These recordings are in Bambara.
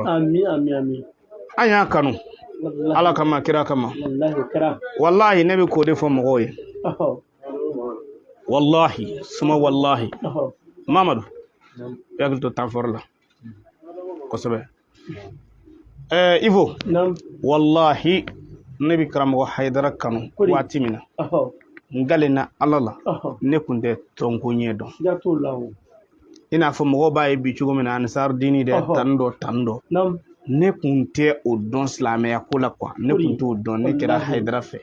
Ami, ami, ami. An y'a kanu Wallahi. Ala kama, kira kama. Wallahi, o kɛra. Wallahi, ne bɛ k'o de fɔ mɔgɔw ye. Wallahi suma wallahi. Mamadu, i hakili to temps fort la kosɛbɛ. Ivo. Naam. Wallahi, ne bɛ karamɔgɔ Hayidara kanu. Kori. Waati min na n galenna Ala la, ne kun tɛ tɔnko ɲɛ dɔn. Siga t'o la o. I n'a fɔ mɔgɔw b'a ye bi cogo min na, Ansar Dini dɛ, tan dɔ tan dɔ. Naam. Ne kun tɛ o dɔn silamɛya ko la quoi, ne Kori. kun t'o dɔn. Ne kɛra Wallahi. Hayidara fɛ.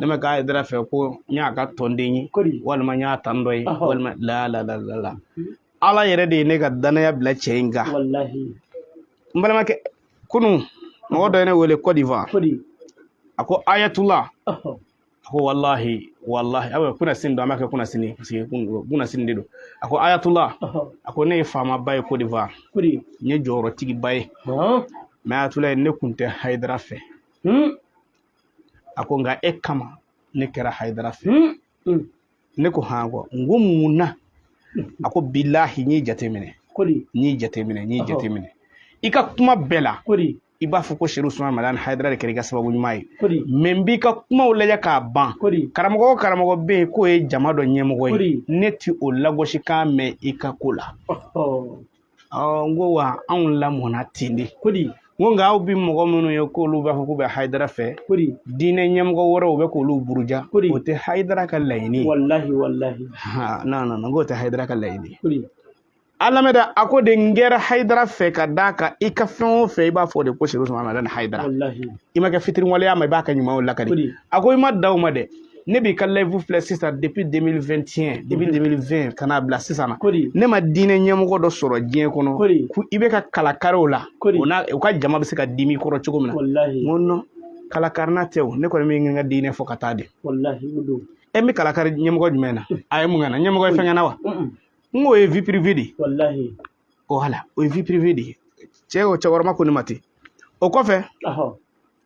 Ne ma kɛ Hayidara fɛ ko n y'a ka tɔnden ye walima n y'a tan dɔ ye walima la la la la la. Ala yɛrɛ de ye ne ka danaya bila cɛ in kan. Wallahi. N balimakɛ, kunun mɔgɔ dɔ ye ne wele Côte d'Ivoire. Kori. A ko Ayatullah. A ko wallahi wallahi, aw kuna sini don, an b'a kɛ kuna sini parce que kuna sini de don. A ko Ayatullah. A ko ne ye faamaba ye Côte d'Ivoire. Kori. N ye jɔyɔrɔtigiba ye. Mais Ayatullah, ne kun tɛ Hayidara fɛ. A ko nka e kama ne kɛra Hayidara fɛ. Ne ko han kɔ, n ko mun na? A ko bilahi, n y'i jateminɛ. Kori. N y'i jateminɛ, n y'i jateminɛ i ka kuma bɛɛ la. Kori. I b'a fɔ ko Serifu Usumani Madani Hayidara de kɛra i ka sababu ɲuman ye. Kori. Mais n b'i ka kumaw lajɛ k'a ban. Kori. Karamɔgɔ o karamɔgɔ bɛ yen k'o ye jama dɔ ɲɛmɔgɔ ye, Kori. ne ti o lagosikan mɛn i ka ko la. Ɔ, n ko wa anw lamɔna ten de. Kori. N ko nka aw bi mɔgɔ minnu ye k'olu b'a fɔ k'u bɛ Hayidara fɛ, Kori. diinɛ ɲɛmɔgɔ wɛrɛw bɛ k'olu buruja. Kori. O tɛ Hayidara ka laɲini ye. Wallahi, wallahi. Ha, non non non, n k'o tɛ Hayidara ka laɲini ye. Kori. A lamɛn dɛ, a ko de n kɛra Hayidara fɛ ka d'a kan i ka fɛn o fɛn, i b'a fɔ de ko Serifu Usumani Madani Hayidara. Wallahi. I ma kɛ fitiriwaleya ma, i b'a kɛ ɲumanw lakari. Kori. A ko i ma da o ma dɛ, ne b'i ka live filɛ sisan depuis 2021, depuis 2020 ka n'a bila sisan na. Kori. Ne ma diinɛ ɲɛmɔgɔ dɔ sɔrɔ diɲɛ kɔnɔ Kori. ko i bɛ ka kalakari o la. Kori. O n'a u ka jama bɛ se ka dimi i kɔrɔ cogo min na. Wallahi. N ko non, kalakarina tɛ o, ne kɔni bɛ n ka diinɛ fɔ ka taa de. Wallahi, o don. E bɛ kalakari ɲɛmɔgɔ jumɛn na? A ye mun kɛ n na? Ɲɛmɔgɔ ye fɛn kɛ n na wa? N k'o ye vie privée de ye. Wallahi. Voilà, o ye vie privée de ye. Cɛ o cɛkɔrɔba ko ne ma ten. O kɔfɛ,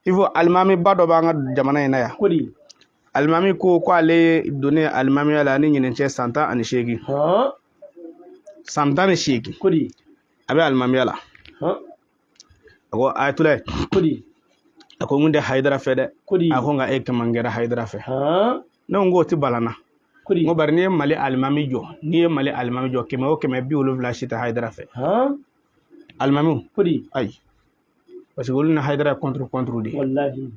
il faut alimami ba dɔ b'an ka jamana in na yan. Kori. Alimami ko ko ale donnen alimamiya la ni ɲinɛ cɛ san 18. San 18. Kori. A bɛ alimamiya la. A ko Ayatulayi. Kori. A ko n kun tɛ Hayidara fɛ dɛ. Kori. A ko nka e kama n kɛra Hayidara fɛ. Ne ko n k'o tɛ bala n na. Kori. N ko bari n'i ye Mali alimami jɔ, n'i ye Mali alimami jɔ, 100 o 100, 70 si tɛ Hayidara fɛ. Alimamiw. Kori. Ayi, parce que olu ni Hayidara ye contre contre de ye. Wallahi.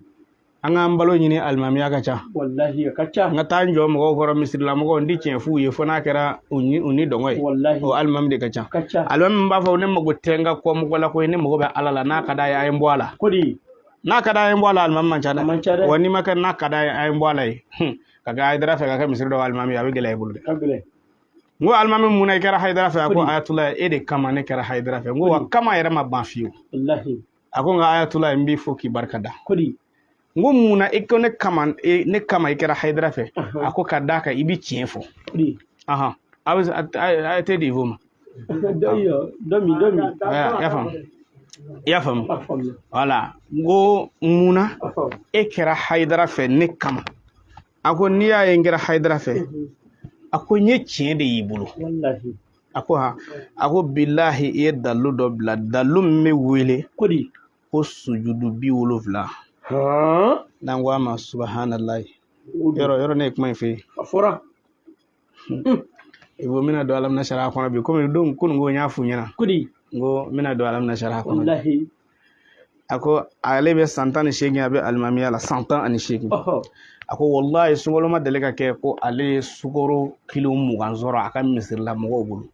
An k'an balo ɲini, alimamiya ka ca. Wallahi, a ka ca. N ka taa n jɔ mɔgɔw kɔrɔ, misirila mɔgɔw, n ti tiɲɛ f'u ye fo n'a kɛra u ni u ni dɔngɔ ye. Wallahi. O alimami de ka ca. Ka ca. Alimami min b'a fɔ ne mago tɛ n ka kɔmɔgɔ la koyi, ne mago bɛ Ala la, n'a ka d'a ye a ye n bɔ a la. Kori. N'a ka d'a ye n bɔ a la, alimami man ca A man ca dɛ. dɛ. Wa n'i ma kɛ n'a ka d'a ye a ye n bɔ a la ye, ka kɛ Hayidara fɛ, ka kɛ misiri dɔ alimami ye, a bɛ gɛlɛya i bolo dɛ. Ka gɛlɛn. N ko alimami mun na i kɛra Hayidara fɛ? A ko Kori. Ayatulayi, e de kama ne kɛra Hayidara fɛ. N ko wa kama yɛrɛ ma ban fiyewu. Wallahi. A ko nka Ayatulayi, n b'i fo k'i barika da. Kori. N ko mun na i ko ne kama ne kama i kɛra Hayidara fɛ? A ko ka d'a kan i bi tiɲɛ fɔ. Kori. Ahan, a bɛ a tɛ di fo ma. Dɔ dɔ min dɔ min. I y'a faamu, i y'a faamu. A faamuya. Voilà, n ko mun na e kɛra Hayidara fɛ ne kama? A ko n'i y'a ye n kɛra Hayidara fɛ, a ko n ye tiɲɛ de y'i bolo. Wallahi. A ko han, a ko bilahi, i ye dalilu dɔ bila, dalilu min bɛ wele Kori. ko sujudu 70. N'an ko a ma subahanallahi. O don. Yɔrɔ yɔrɔ ne ye kuma in fɛ yen. A fɔra. I ko n bɛna don alamina sariya kɔnɔ bi, komi don kunun ko n y'a f'u ɲɛna. Kori. N ko n bɛna don alamina sariya kɔnɔ bi. Wallahi. A ko ale bɛ san 18, a bɛ alimamiya la san 18. A ko wallahi, sunkalo ma deli ka kɛ ko ale ye sukaro kilo 20 sɔrɔ a ka misirila mɔgɔw bolo.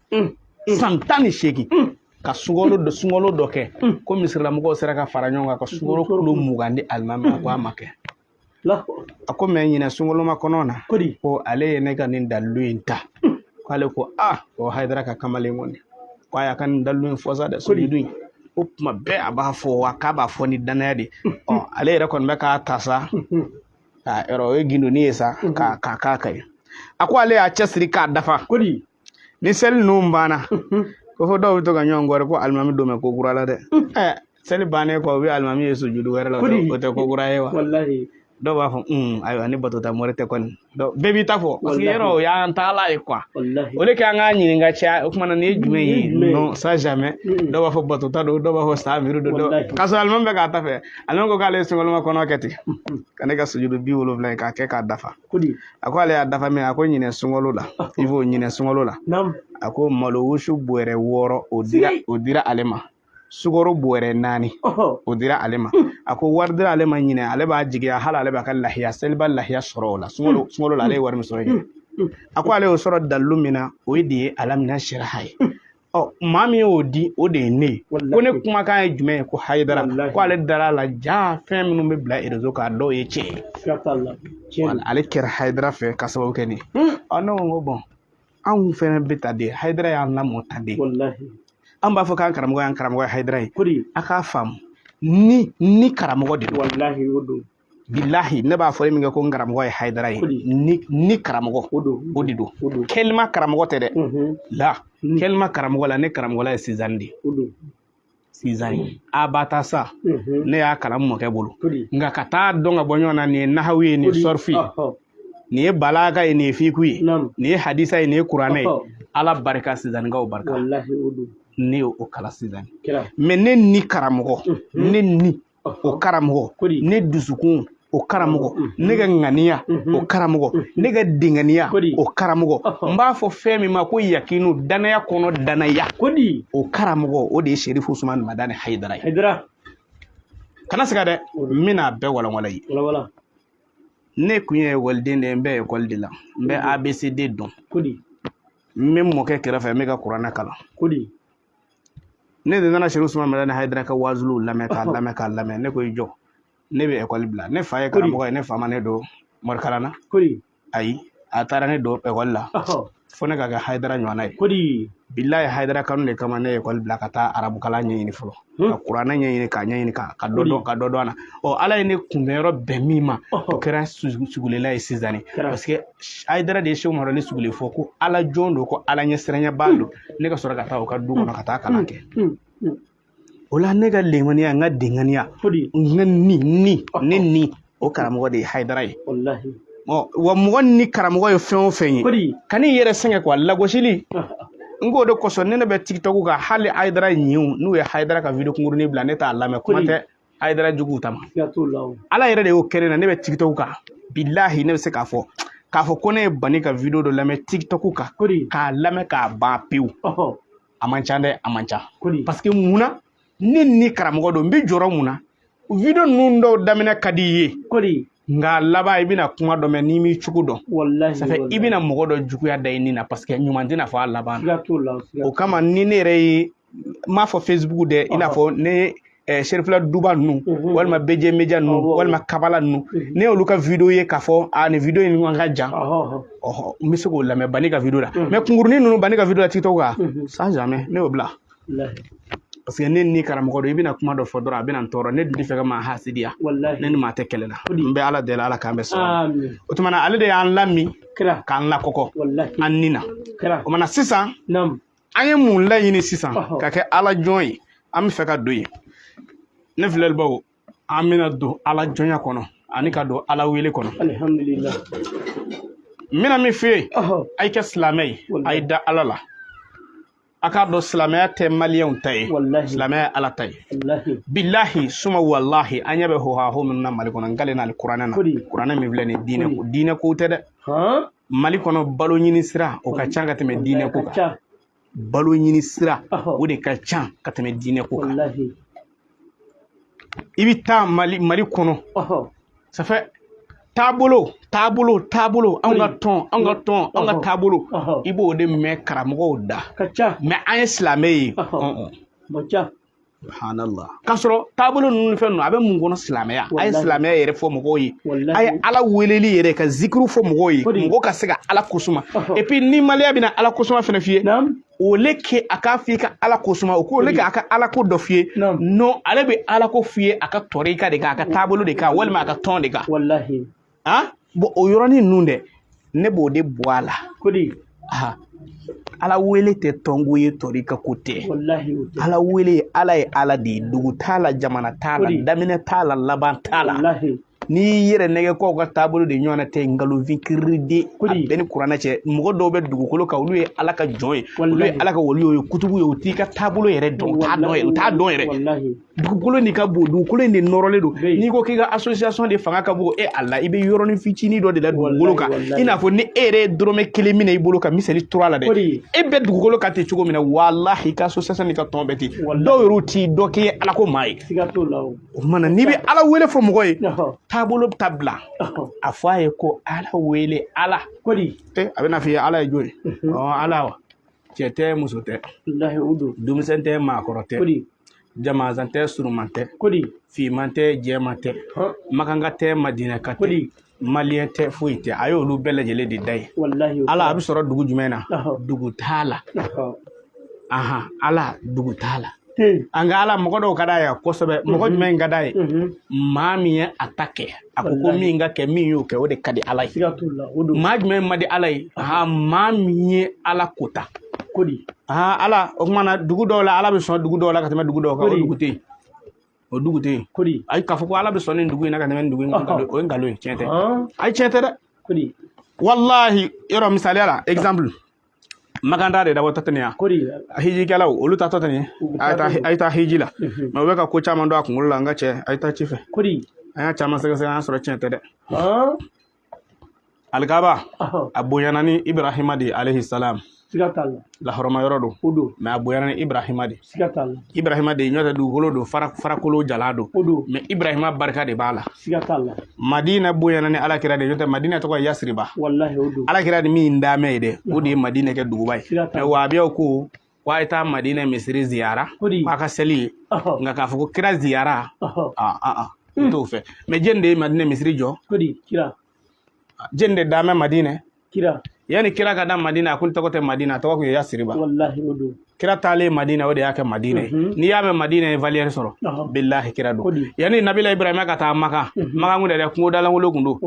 San 18 ka sunkalo dɔ sunkalo dɔ kɛ ko misirila mɔgɔw sera ka fara ɲɔgɔn kan ka sukaro kilo 20 di alimami, a ko a ma kɛ. A ko mais ɲinɛ sunkaloma kɔnɔ na, Kori. ko ale ye ne ka nin dalilu in ta, k'ale ko aa, ko Hayidara ka kamalen kɔni, ko a y'a ka nin dalilu in fɔ sa dɛ, sujudu in ko kuma bɛɛ a b'a fɔ wa k'a b'a fɔ ni danaya de. Ɔ, ale yɛrɛ kɔni bɛ k'a ta sa ka yɔrɔ o ye gindoni ye sa k'a k'a k'a kan ye. A ko ale y'a cɛsiri k'a dafa. Kori. Ni seli ninnu banna ko fo dɔw bɛ to ka ɲɔgɔn kɔrɔ ko alimami don bɛ ko kura la dɛ. Ɛ, seli bannen kɔ, u bɛ alimami ye sujudu wɛrɛ la, o tɛ ko kura ye wa? Wallahi. Dɔw b'a fɔ ayiwa ni batota mori tɛ kɔni, bɛɛ b'i ta fɔ parce que yɔrɔ o y'an taala ye quoi. O de kɛ an k'a ɲininka caya o kumana nin ye jumɛn ye? Non, ça jamais. Dɔw b'a fɔ batota don, dɔw b'a fɔ samiru don, k'a sɔrɔ alimami bɛ k'a ta fɛ. Alimami ko k'ale ye sunkalo kɔnɔ kɛ ten ka ne ka sujudu 70 ye k'a kɛ k'a dafa. A ko ale y'a dafa min, a ko ɲinɛ sunkalo la, i b'o ɲinɛ sunkalo la. A ko malo wusu bɔrɛ 6 o dira ale ma, sukaro bɔrɛ 4 o dira ale ma. A ko wari dira ale ma ɲinɛ, ale b'a jigiya hali ale b'a ka lahiya seliba lahiya sɔrɔ o la. Sunkalo la ale ye wari min sɔrɔ yen, a ko ale y'o sɔrɔ dalilu min na, o ye de ye alamina siraha ye. Ɔ maa min y'o di, o de ye ne ye. Ko ne kumakan ye jumɛn ye? Ko Hayidara ko ale dara a la, ja fɛn minnu bɛ bila réseau kan dɔw ye tiɲɛ ye, ale kɛra Hayidara fɛ ka sababu kɛ nin ye. Ɔ ne ko bon, anw fɛnɛ bɛ ta de, Hayidara y'an lamɔ ta de. An b'a fɔ k'an karamɔgɔ y'an karamɔgɔ ye Hayidara ye. A k'a faamu ni karamɔgɔ de don. Bilahi, ne b'a fɔ min kɛ ko n karamɔgɔ ye Hayidara ye, ni karamɔgɔ o de don. Kɛlima karamɔgɔ tɛ dɛ, la kɛlima karamɔgɔ la, ne karamɔgɔ la ye Sizani de ye. Sizani a ba ta sa, ne y'a kalan mɔkɛ bolo, nka ka taa dɔn ka bɔ ɲɔgɔn na, nin ye nahawu ye, nin ye sɔrifu ye, nin ye balaga ye, nin ye fiku ye, nin ye hadisa ye, nin ye kuranɛ ye. Ala barika, Sizanikaw barika, ne y'o kalan Sizani. Mais ne ni karamɔgɔ, ne ni o karamɔgɔ, ne dusukun o karamɔgɔ, ne ka ŋaniya o karamɔgɔ, ne ka denganiya o karamɔgɔ, n b'a fɔ fɛn min ma ko yakinu, danaya kɔnɔ danaya, o karamɔgɔ o de ye Serifu Usumani Madani Hayidara ye. Kana siga dɛ, n bɛna a bɛɛ walawala i ye. Ne kun ye ekɔliden de ye, n bɛ ekɔli de la, n bɛ ABCD dɔn, n bɛ mɔkɛ kɛrɛfɛ, n bɛ ka kuranɛ kalan. Ne de nana Serifu Usumani Madani Hayidara ka wazuliw lamɛn, k'a lamɛn, k'a lamɛn. Ne ko i jɔ, ne bɛ ekɔli bila. Ne fa ye karamɔgɔ ye, ne fa ma ne don morikalan na, ayi, a taara ne don ekɔli la fo ne ka kɛ Hayidara ɲɔgɔnna ye. Bilayi, Hayidara kanu de kama ne ye ekɔli bila ka taa arabukalan ɲɛɲini fɔlɔ, ka kuranɛ ɲɛɲini, k'a ɲɛɲini, ka dɔ dɔn, ka dɔ dɔn a na. Ɔ Ala ye ne kunbɛnyɔrɔ bɛn min ma, o kɛra Sugulela ye Sizani, parce que Hayidara de ye Seku Umaru Sugule fɔ ko Ala jɔn don, ko Ala ɲɛsiranyabaa don. Ne ka sɔrɔ ka taa o ka du kɔnɔ ka taa kalan kɛ. O la ne ka lemaniya, n ka denganiya, n ka ni ne ni o karamɔgɔ de ye Hayidara ye. Ɔ wa mɔgɔ ni karamɔgɔ ye fɛn o fɛn ye, kan'i yɛrɛ sɛgɛn quoi, lagosili. N k'o de kosɔn ne bɛ TikTok kan, hali Hayidara ɲinw n'u ye Hayidara ka vidéo kunkurunin bila, ne t'a lamɛn, kuma tɛ Hayidara juguw ta ma. Ala yɛrɛ de y'o kɛ ne na. Ne bɛ TikTok kan, bilahi, ne bɛ se k'a fɔ ko ne ye Bani ka vidéo dɔ lamɛn TikTok kan, k'a lamɛn k'a ban pewu. A man ca dɛ, a man ca, parce que mun na ne ni karamɔgɔ don, n bɛ jɔrɔ mun na? Vidéo ninnu dɔw daminɛ ka di i ye, nka laban i bɛna kuma dɔ mɛn n'i m'i cogo dɔn, ça fait i bɛna mɔgɔ dɔ juguya da i ni na, parce que ɲuman tɛna fɔ a laban na. O kama ni ne yɛrɛ ye, n m'a fɔ Facebook dɛ, i n'a fɔ ne Serifila Duba ninnu, walima BJ Media ninnu, walima Kabala ninnu, ne y'olu ka vidéo ye k'a fɔ a nin vidéo in ka jan, ɔhɔ, n bɛ se k'o lamɛn Bani ka vidéo la. Mais kunkurunin ninnu, Bani ka vidéo la TikTok kan, sans jamais, ne y'o bila, parce que ne ni karamɔgɔ don, i bɛna kuma dɔ fɔ dɔrɔn a bɛna n tɔɔrɔ. Ne dun tɛ fɛ ka maa hasidiya, ne ni maa tɛ kɛlɛ la. N bɛ Ala deli, Ala k'an bɛɛ sɔrɔ. O tuma na ale de y'an lamin k'an lakɔkɔ an ni na. O tuma na sisan an ye mun laɲini sisan ka kɛ Ala jɔn ye? An bɛ fɛ ka don yen. Ne filɛlibaw, an bɛna don Ala jɔnya kɔnɔ ani ka don Ala wele kɔnɔ. Alihamudulila. N bɛna min f'i ye, a ye kɛ silamɛ ye, a ye da Ala la. A k'a dɔn silamɛya tɛ maliyɛnw ta ye, silamɛya ye Ala ta ye. Bilahi suma walahi, an ɲɛ bɛ hohaho minnu na Mali kɔnɔ, n kalen n'ale kuranɛ na. Kuranɛ min filɛ nin ye, diinɛ ko tɛ dɛ. Mali kɔnɔ balo ɲini sira o ka ca ka tɛmɛ diinɛ ko kan. Balo ɲini sira o de ka ca ka tɛmɛ diinɛ ko kan. I bɛ taa Mali kɔnɔ, ça fait taabolo taabolo taabolo, anw ka tɔn, anw ka tɔn, anw ka taabolo, i b'o de mɛn karamɔgɔw da. Mais an ye silamɛ ye, subhanallah, k'a sɔrɔ taabolo ninnu ni fɛn ninnu a bɛ mun kɔnɔ? Silamɛya. A ye silamɛya yɛrɛ fɔ mɔgɔw ye, a ye Ala weleli yɛrɛ ka zikiru fɔ mɔgɔw ye, mɔgɔw ka se ka Ala kosuma. Et puis ni maliya bɛna Ala kosuma fɛnɛ f'i ye, o le kɛ a k'a f'i ka Ala kosuma, o ko le kɛ a ka Ala ko dɔ f'i ye. Non, ale bɛ Ala ko f'i ye a ka tɔrika de kan, a ka taabolo de kan, walima a ka tɔn de kan. Ah bon, o yɔrɔnin ninnu dɛ, ne b'o de bɔ a la. Ala wele tɛ tɔnko ye, tɔrika ko tɛ. Ala wele, Ala ye Ala de ye, dugu t'a la, jamana t'a la, daminɛ t'a la, laban t'a la. N'i y'i yɛrɛ nɛgɛ k'aw ka taabolo de ɲɔgɔnna tɛ nkalonfin kiriden a bɛɛ ni kuranɛ cɛ. Mɔgɔ dɔw bɛ dugukolo kan, olu ye Ala ka jɔn ye, olu ye Ala ka waliw ye, kutubu ye, u t'i ka taabolo yɛrɛ dɔn, u t'a dɔn yɛrɛ, u t'a dɔn yɛrɛ. Dugukolo nin ka bon, dugukolo in de nɔrɔlen don. N'i ko k'i ka association de fanga ka bon e Ala, i bɛ yɔrɔnin fitinin dɔ de la dugukolo kan, i n'a fɔ ni e yɛrɛ ye dɔrɔmɛ kelen minɛ i bolo ka miseli turu a la dɛ, e bɛ dugukolo kan ten cogo min na, walahi i ka association n'i ka tɔn bɛɛ ten. Dɔw yɛrɛw t'i dɔn k'i ye Ala ko maa ye. O tuma na n'i bɛ Ala wele fɔ mɔgɔ ye, taabolo ta bila, a fɔ a ye ko Ala wele Ala. A bɛna f'i ye Ala ye jɔn ye? Ala wa, cɛ tɛ, muso tɛ, denmisɛn tɛ, maakɔrɔ tɛ, jamanzan tɛ, suruman tɛ, finman tɛ, jɛman tɛ, makanka tɛ, madinɛka tɛ, maliyɛn tɛ, foyi tɛ. A y'olu bɛɛ lajɛlen de da ye. Ala a bɛ sɔrɔ dugu jumɛn na? Dugu t'a la. Ahan, Ala dugu t'a la. An ka Ala, mɔgɔ dɔw ka d'a ye kosɛbɛ. Mɔgɔ jumɛn ka d'a ye? Maa min ye a ta kɛ, a ko ko min ka kɛ, min y'o kɛ, o de ka di Ala ye. Maa jumɛn man di Ala ye? Maa min ye Ala kota. Ala, o tuma na dugu dɔw la Ala bɛ sɔn dugu dɔw la ka tɛmɛ dugu dɔw kan, o dugu tɛ yen. O dugu tɛ yen. Ayi, k'a fɔ ko Ala bɛ sɔn nin dugu in na ka tɛmɛ nin dugu in kan, o ye nkalon ye, tiɲɛ tɛ. Ayi, tiɲɛ tɛ dɛ. Walahi, yɔrɔ misaliya la, exemple, Makan taa de dabɔtɔ tɛ nin ya, hijikɛlaw olu taatɔ tɛ nin ye, a ye taa hiji la, mais u bɛ ka ko caman don a kunkolo la. N ka cɛ, a ye taa ci fɛ, an y'a caman sɛgɛsɛgɛ, an y'a sɔrɔ tiɲɛ tɛ dɛ. Alikaba a bonyana ni Ibrahima de ye alayhi salam, lahɔrɔma yɔrɔ don, mais a bonyana ni Ibrahima de, Ibrahima de ye. N'o tɛ dugukolo don, farakolo jalan don, mais Ibrahima barika de b'a la. Madina bonyana ni Alakira de ye, n'o tɛ Madina tɔgɔ ye Yasiriba. Alakira de min daamɛ ye dɛ, o de ye Madina kɛ duguba ye. Mais wahabiyaw ko a ye taa Madina misiri ziyara k'a ka seli ye, nka k'a fɔ ko kira ziyara, n t'o fɛ. Mais jɛn de ye Madina misiri jɔ? Jɛn de daamɛ Madina? Yanni kira ka da Madina, a kun tɔgɔ tɛ Madina, a tɔgɔ kun ye Yasiriba. Kira taalen Madina, o de y'a kɛ Madina ye. N'i y'a mɛn Madina ye valeur sɔrɔ, bilahi kira don. Yanni Nabila Ibrahima ka taa Makan, Makan kun dɛ, kungo dalankolon kun don,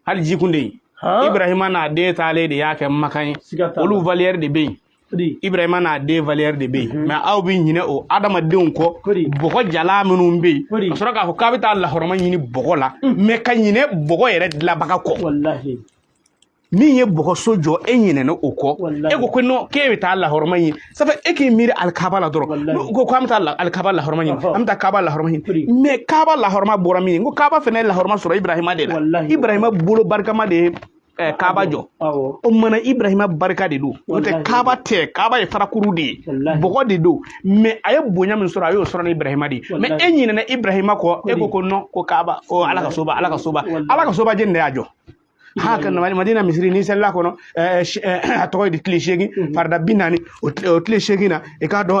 hali ji kun tɛ yen. Ibrahima n'a den taalen de y'a kɛ Makan ye. Olu valeur de bɛ yen. Ibrahima n'a den valeur de bɛ yen. Mais aw bɛ ɲinɛ o adamadenw kɔ, bɔgɔ jalan minnu bɛ yen, ka sɔrɔ k'a fɔ k'a bɛ taa lahɔrɔma ɲini bɔgɔ la, mais ka ɲinɛ bɔgɔ yɛrɛ dilanbaga kɔ. Min ye bɔgɔso jɔ, e ɲinɛna o kɔ. E ko ko non, k'e bɛ taa lahɔrɔma ɲini. Ça fait e k'i miiri alikaba la dɔrɔn, ko k'an bɛ taa alikaba lahɔrɔma ɲini, an bɛ taa kaba lahɔrɔma ɲini. Mais kaba lahɔrɔma bɔra min ye? N ko kaba fana ye lahɔrɔma sɔrɔ Ibrahima de la. Ibrahima bolo barikama de ye kaba jɔ. O mana Ibrahima barika de don, n'o tɛ kaba tɛ. Kaba ye farakuru de ye, bɔgɔ de don, mais a ye bonya min sɔrɔ, a y'o sɔrɔ ni Ibrahima de ye. Mais e ɲinɛna Ibrahima kɔ, e ko ko non, ko kaba, ko Ala ka soba, Ala ka soba, Ala ka soba, jɛni de y'a jɔ? Ha ka Madina misiri n'i selila kɔnɔ, a tɔgɔ ye di, tile 8, farida 40, o tile 8 na, i k'a dɔn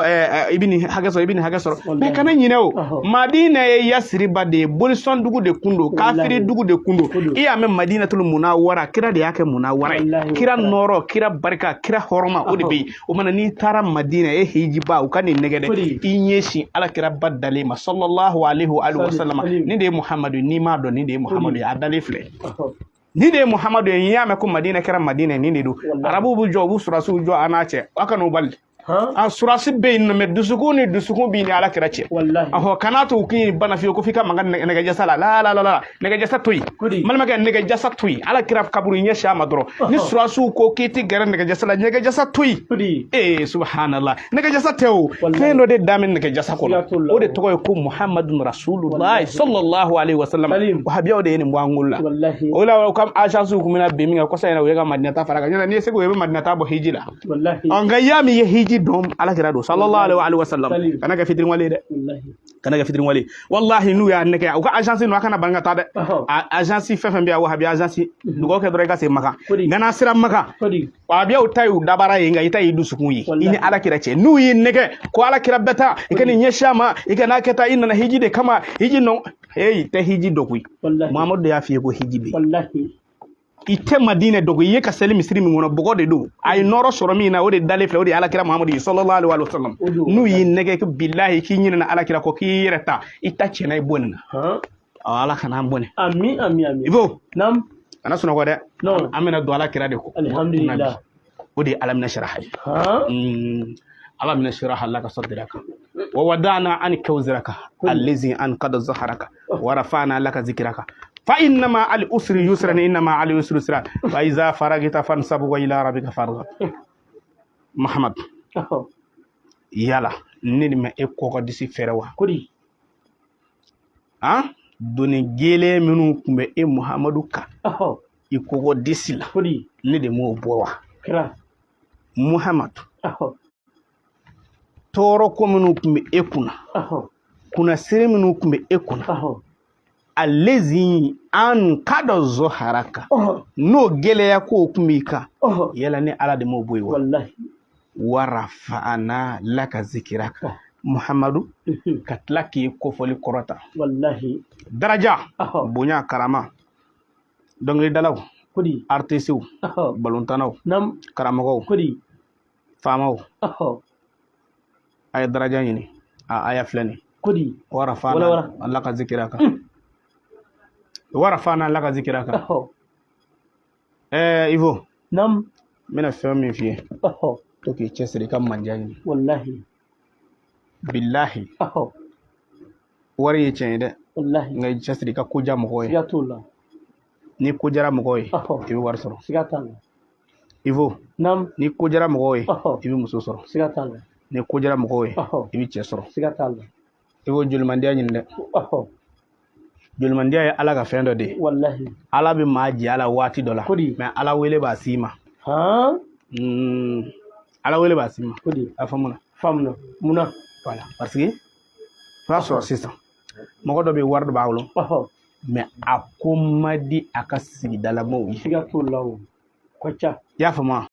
i bɛ nin hakɛ sɔrɔ, i bɛ nin hakɛ sɔrɔ. Mais kana ɲinɛ o, Madina ye Yasiriba de ye, bolisɔn dugu de kun don, kafiri dugu de kun don. I y'a mɛn Madinatul Munawwara, kira de y'a kɛ Munawwara ye. Kira nɔɔrɔ, kira barika, kira hɔrɔma, o de bɛ yen. O mana n'i taara Madina, e hijiba, u ka nin nɛgɛ dɛ, i ɲɛsin Ala kira ba dalen ma, sallallahu alaihi wa sallam. Nin de ye Muhamadu, n'i m'a dɔn, nin de ye Muhamadu ye, a dalen filɛ. Nin de ye Muhamadu ye. N'i y'a mɛn ko Madina kɛra Madina, nin de don. Arabuw b'u jɔ, u b'u surasiw jɔ an n'a cɛ, aw kan'u bali. A surasi bɛ yen nɔ, mais dusukun ni dusukun b'i ni Ala kira cɛ. Ɔhɔ, kana to k'i bana fiyewu ko f'i ka maga nɛgɛjasa la. La la la la, nɛgɛjasa to yen, balimakɛ, nɛgɛjasa to yen. Ala kira kaburu ɲɛsin a ma dɔrɔn. Ni surasiw ko k'i tɛ gɛrɛ nɛgɛjasa la, nɛgɛjasa to yen. Ee subhanallah, nɛgɛjasa tɛ o, fɛn dɔ de da bɛ nɛgɛjasa kɔnɔ, o de tɔgɔ ye ko Muhammadu Rasulullah sallallahu alaihi wasallam. Wahabiyaw de ye nin bɔ an bolo la. O la u ka agence kun bɛna bin min kan kɔsa in na, u ye ka Madina ta fara kan. Ɲɔntɛ n'i ye se k'o ye, i bɛ Madina ta bɔ hiji la. Nka i y'a min ye hiji dɔn, Ala kira don sallallahu alaihi wa sallam. Kana kɛ fitiriwale ye dɛ, kana kɛ fitiriwale. Wallahi, n'u y'a nɛgɛ u ka agence ninnu, a kana ban ka taa dɛ. Agence fɛn fɛn bɛ yan, wahabi agence, dugawu kɛ dɔrɔn i ka se Makan. Nka n'a sera Makan, wahabiyaw ta y'u dabara ye, nka i ta y'i dusukun ye, i ni Ala kira cɛ. N'u y'i nɛgɛ ko Ala kira bɛ taa, i ka nin ɲɛsin a ma, i ka n'a kɛ tan, i nana hiji de kama, hiji nɔ, hey, tɛ hiji dɔ koyi. Muhamadu de y'a f'i ye ko hiji bɛ yen. I tɛ Madinɛ dogo, i ye ka seli misiri min kɔnɔ, bɔgɔ de don, a ye nɔɔrɔ sɔrɔ min na, o de dalen filɛ, o de ye Ala kira Muhamadu ye sallallahu alaihi wa sallam. N'u y'i nɛgɛ ko bilahi k'i ɲinɛna Ala kira kɔ, k'i yɛrɛ ta, i ta tiɲɛna, i bɔ nin na. Ala kana an bɔnɛ. Ami ami ami. Ibo. Naam. Kana sunɔgɔ dɛ. Non. An bɛna don Ala kira de kɔ. Alhamdulillah. O de ye alam nashraha ye. Alam nashraha laka sadraka wa wada'na anka wizraka allazi anqada zahraka wa rafa'na laka zikraka. Fa inna ma al usri yusran, inna ma al usri yusra, fa iza faragita fansab wa ila rabbika farghab. Muhammad, yala ne de ma e kɔkɔ disi fɛrɛ wa? Kodi. Han, doni gɛlɛn minnu tun bɛ e Muhammadu kan i kɔkɔ disi la, Kodi. ne de m'o bɔ wa? Kira. Muhammad, tɔɔrɔ ko minnu tun bɛ e kunna, kunnasiri minnu tun bɛ e kunna, alezi ankada zoharaka, n'o gɛlɛya kow tun b'i kan, yala ne Ala de m'o bɔ yen wa? Wallahi. Warafa'ana laka zikiraka. Muhammadu, ka tila k'i kofɔli kɔrɔta. Wallahi. Daraja, bonya, karama, dɔnkilidalaw, Kodi. artisiw, balontannaw, Nam. karamɔgɔw, Kodi. faamaw, a ye daraja ɲini. A aya filɛ nin. Kodi. Warafa'ana laka zikiraka, warafa'ana laka zikiraka. Ivo. Nam. N bɛna fɛn min f'i ye, to k'i cɛsiri i ka manja ɲini. Wallahi. Bilahi, wari ye tiɲɛ ye dɛ. Wallahi. Nka i cɛsiri i ka ko diya mɔgɔw ye. Siga t'o la. Ni ko diyara mɔgɔw ye, i bɛ wari sɔrɔ. Siga t'a la. Ivo. Nam. Ni ko diyara mɔgɔw ye, i bɛ muso sɔrɔ. Siga t'a la. Ni ko diyara mɔgɔw ye, i bɛ cɛ sɔrɔ. Siga t'a la. I b'o jolimandiya ɲini dɛ. Jolimandiya ye Ala ka fɛn dɔ de ye. Wallahi. Ala bɛ maa jɛ a la waati dɔ la. Kodi. Mais Ala wele b'a s'i ma. Han. Ala wele b'a s'i ma. Kodi. A faamu na? Faamu na. Munna? Voilà, parce que i b'a sɔrɔ sisan mɔgɔ dɔ bɛ yen, wari dɔ b'a bolo, mais a ko man di a ka sigidalamɔgɔw ye. Siga t'o la o. Ka ca. I y'a faamu wa?